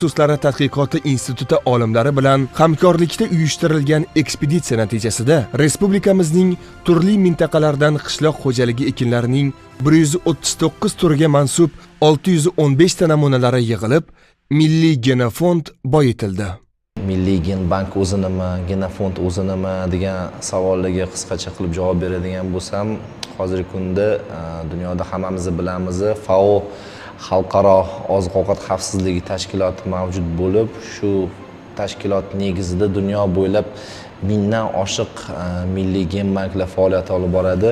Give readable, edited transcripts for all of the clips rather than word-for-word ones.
Resurslari tadqiqoti instituti olimlari bilan hamkorlikda uyushtirilgan ekspeditsiya natijasida respublikamizning turli mintaqalaridan qishloq xo'jaligi ekinlarining 139 turiga mansub 615 ta namunalari yig'ilib, milliy genofond boyitildi. Milliy genbank o'zi nima, genofond o'zi nima degan savollarga qisqacha qilib javob beradigan bo'lsam, hozirgi kunda dunyoda hammamiz bilamiz, FAO, Xalqaro oziq ovqat xavfsizligi tashkiloti mavjud bo'lib, shu tashkilot negizida dunyo bo'ylab 1000dan oshiq milliy genbanklar faoliyat olib boradi.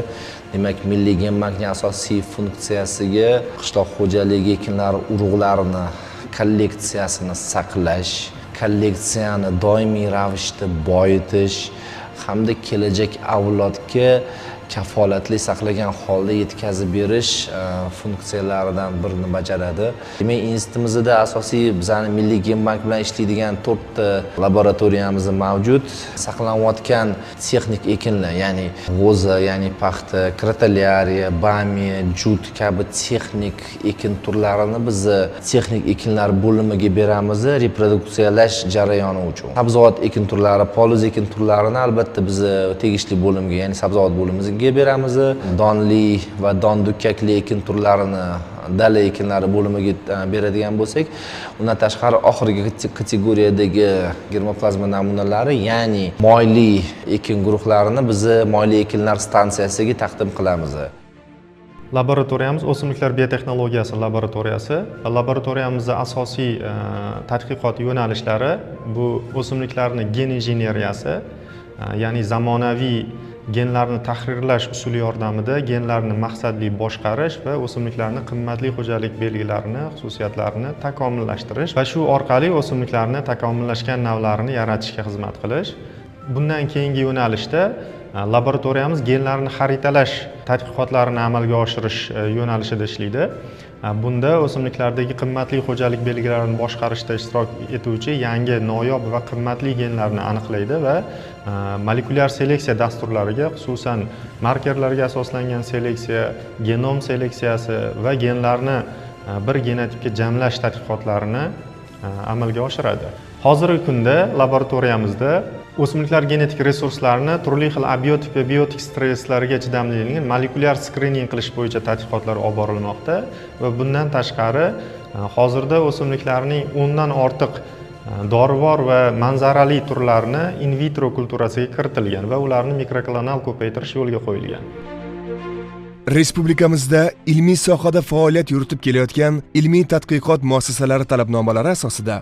Demak, milliy genbankning asosiy funksiyasiga qishloq xo'jaligi ekinlari urug'larini kolleksiyasini saqlash, kolleksiyani doimiy ravishda boyitish hamda kelajak avlodga kafolatli saqlagan holda yetkazib berish funksiyalaridan birini bajaradi. Demak, institutimizda asosiy bizani milliy genbank bilan ishlaydigan to'rtta laboratoriyamiz mavjud. Saqlanayotgan texnik ekinlar, ya'ni g'o'za, ya'ni paxta, crotalaria, bamiya, jut kabi texnik ekin turlarini biz texnik ekinlar bo'limiga beramiz reproduksiyalash jarayoni uchun. Sabzavot ekin turlari, poliz ekin turlarini albatta biz tegishli bo'limga, ya'ni sabzavot bo'limimizga beramiz. Donli va don dukkakli ekin turlarini dala ekinlari bo'limiga beradigan bo'lsak, undan tashqari oxirgi kategoriyadagi germoplazma namunalari, ya'ni moyli ekin guruhlarini biz moyli ekinlar stansiyasiga taqdim qilamiz. Laboratoriyamiz o'simliklar biotexnologiyasi laboratoriyasi. Laboratoriyamizda asosiy tadqiqot yo'nalishlari bu o'simliklarni gen injeneriyasi, ya'ni zamonaviy genlarni tahrirlash usuli yordamida genlarni maqsadli boshqarish va o'simliklarni qimmatli xo'jalik belgilarini, xususiyatlarini takomillashtirish va shu orqali o'simliklarni takomillashgan navlarini yaratishga xizmat qilish. Bundan keyingi yo'nalishda laboratoriyamiz genlarni xaritalash tadqiqotlarini amalga oshirish yo'nalishida ishlaydi. Bunda o'simliklardagi qimmatli xo'jalik belgilarini boshqarishda ishtirok etuvchi yangi, noyob va qimmatli genlarni aniqlaydi va molekulyar seleksiya dasturlariga, xususan markerlarga asoslangan seleksiya, genom seleksiyasi va genlarni bir genotipga jamlash tadqiqotlarini amalga oshiradi. Hozirgi kunda laboratoriyamizda o'simliklar genetik resurslarini turli xil abiotik va biotik stresslarga chidamliligini molekulyar skrining qilish bo'yicha tadqiqotlar olib borilmoqda va bundan tashqari hozirda o'simliklarning 10dan ortiq dorivor va manzarali turlarini in vitro kulturasiga kiritilgan va ularni mikroklonal ko'paytirish yo'lga qo'yilgan. Respublikamizda ilmiy sohada faoliyat yuritib kelayotgan ilmiy tadqiqot muassasalari talabnomalari asosida